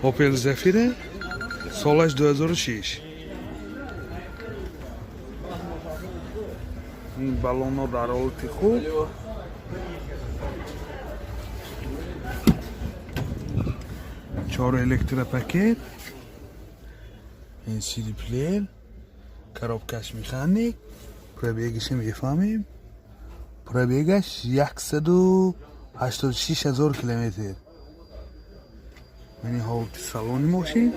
Opel Zafira, солаш 2006. Ин баллонҳо дар ҳолати хуб. Чор электропакет, ин CD плеер, коробкаш механик, пробегиша мефаҳмем. Пробегаш 186 ҳазор километр. Мани ҳолати салони мошин.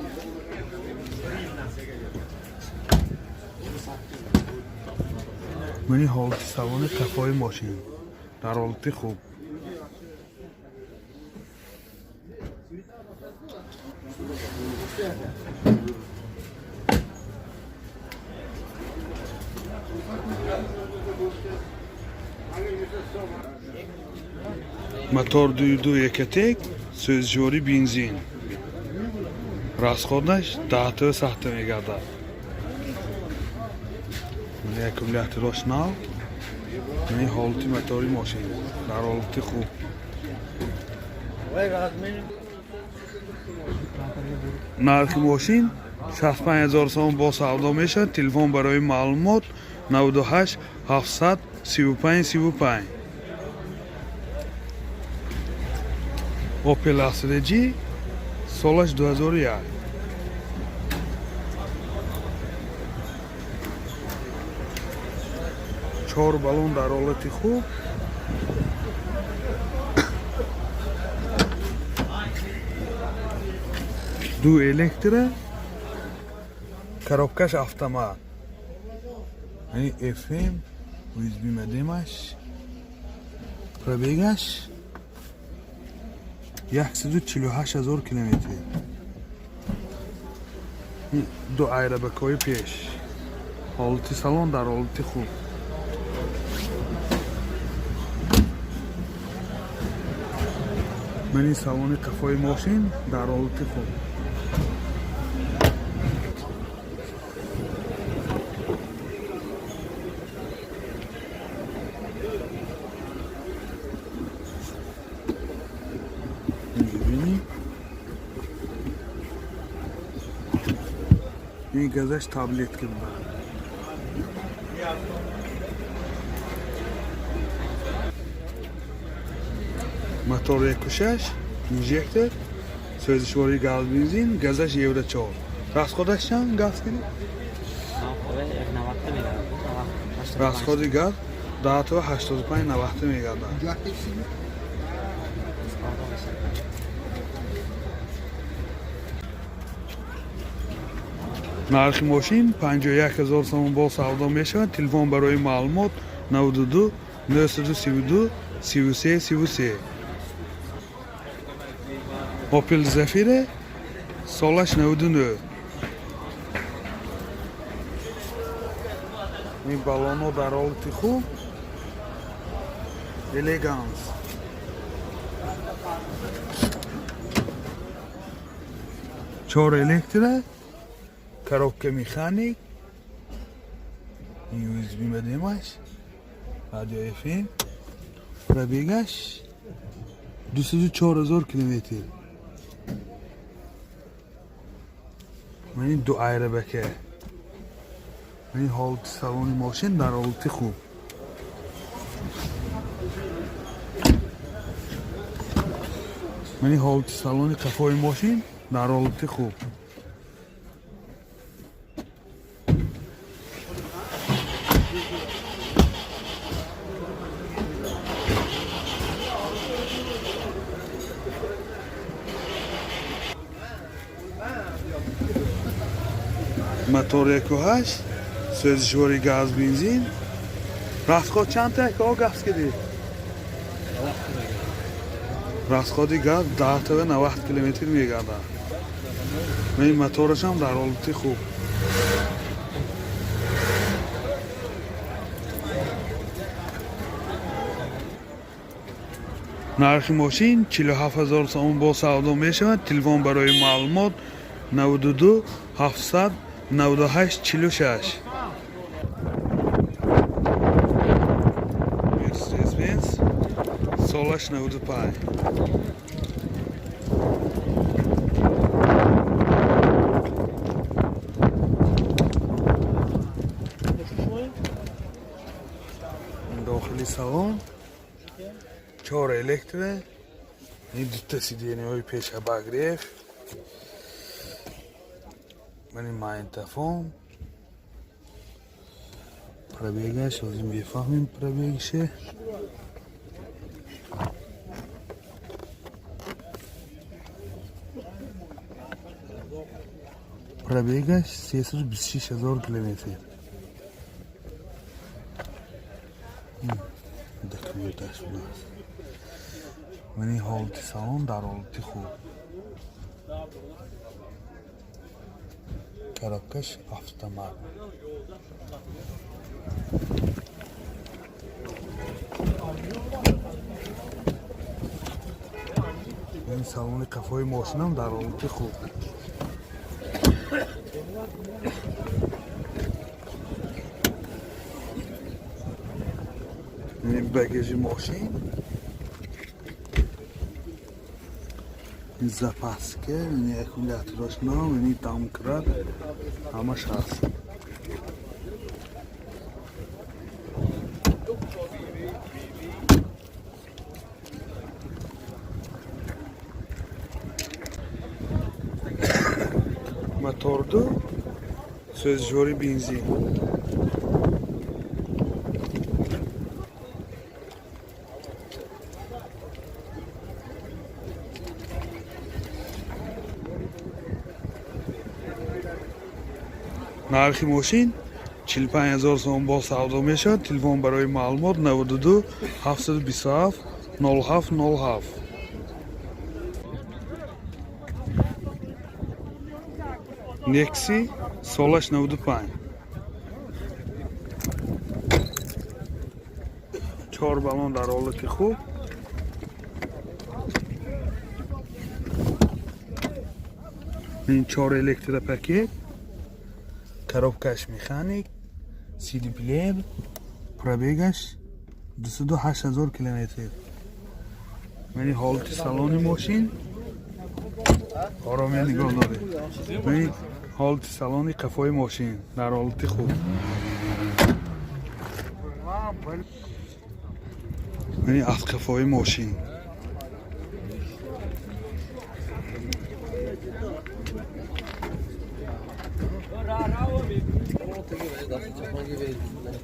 Мани ҳолати салони қафои мошин дар ҳолати хуб. Мотор 2.2 Ecotec, сӯзишворӣ бензин. Расходаш даҳтаю сахта мегардад. Аккумуляторош нав. Ин ҳолати мотори мошин дар ҳолати хуб. Нархи мошин 65 ҳазор сомон бо савдо мешавад. Телефон барои маълумот 98 700 35 35. Opel Astra G, солаш 2001. Чор баллон дар ҳолати хуб. Ду электро, коробкаш автомат. Яъни FM, USB модемаш, пробегаш 148 ҳазор километр. Ду айрабакҳои пеш. Ҳолати салон дар ҳолати хуб. Мани салони қафои мошин дар ҳолати хуб. Мебинӣ, ин газаш таблетка буда. Мотор 1.6 инжектор, сӯзишвории газ бензин, газаш евро 4. Расходаш чанд газ кунӣ? Расходи газ 10 85 навахта мегардад. Нархи мошин 51 ҳазор сомон бо савдо мешавад. Телефон барои маълумот 92 932 33 33. Opel Zafira, солаш 99. Ин баллонҳо дар ҳолати хуб. Элеганс. Чор электро, коробка механик, USB модемаш, радио FM, пробегаш 204 ҳазор километр. Мани ду айрабака. Мани ҳолати салони мошин дар ҳолати хуб. Мани ҳолати салони қафои мошин дар ҳолати хуб. Мотор 1.8, сӯзишвори газ бензин. Расход чанд та газ кидӣ? Расходи газ 10 90 километр мегардад. Ин моторашам дар ҳолати хуб. Нархи мошин 47 ҳазор сомон бо савдо мешавад. Телефон барои маълумот 92 700 98 46. Mercedes-Benz, солаш 95. Салон чор электро, ин дута сиденияҳои пеш обогрев, мани магнитофон. Пробегаш ҳозир мефаҳмем, пробегише. Пробегаш 326 000 километр. Документаш будааст. Мани ҳолати салон дар ҳолати хуб, коробкаш автомат. Ин салони қафои мошинам дар ҳолати хуб. Ин багажи мошин, ин запаска, ин аккумулятораш нав, ин домкрат, ҳамаш ҳаст. Моторду, сӯзишвори бензин. Нархи мошин 45 000 сомон, бо савдо мешавад. Телефон барои маълумот 92 727 07 07. Некси, солаш 95, чор баллон дар ҳолати хуб. Ин чор электропакет, коробкаш механик, CD плеер. Пробегаш 208 000 километр. Мани ҳолати салони мошин, ороме нигоҳ доред. Мани ҳолати салони қафои мошин дар ҳолати хуб. Мани аз қафои мошин.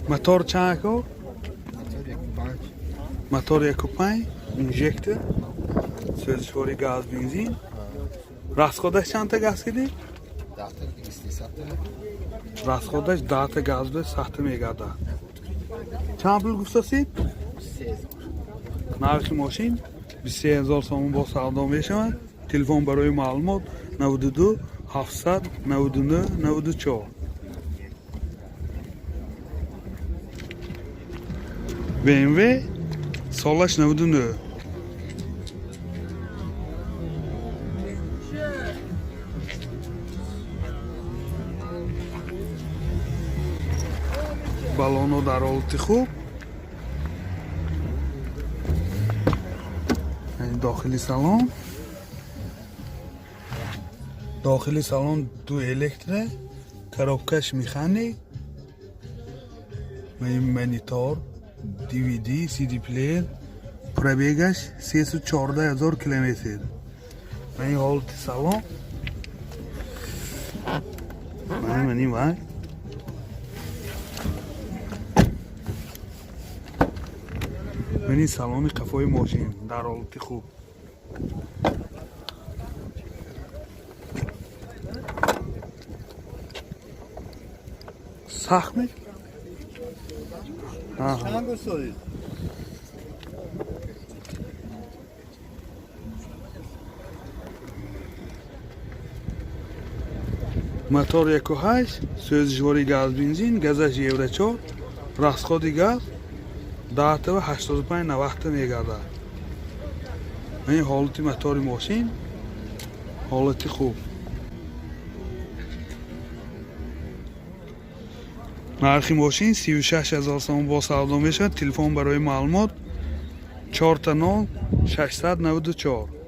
Мотор чанд, ако? Мотор 1,5 инжектор, сӯзишвори газ, бензин. Расходаш чандта газ кидӣ? Расходаш 10-та газ бе сахта мегардад. Чанд пул гуфтасид? Нархи мошин 23 000 сомон, бо савдо мешавад. Телефон барои маълумот 92 799 94. BMW, солаш 99. Баллоно дар ҳолати хуб. Дохили салон, дохили салон ду электро, коробкаш механик, монитор, DVD, CD плеер. Пробегаш 314 000 километр. Мани ҳолати салон, мани вай. Мани салони қафои мошин дар ҳолати хуб. Сахт ме? Чанд гуфтодед? Мотор 1,8, сӯзишвори газ, бензин, газаш евро 4, расходи газ 10-ва 85 90-та мегардад. Ин ҳолати мотори мошин ҳолати хуб. Нархи мошин 36 000 сомон, бо савдо мешавад. Телефон барои маълумот 4 0 694.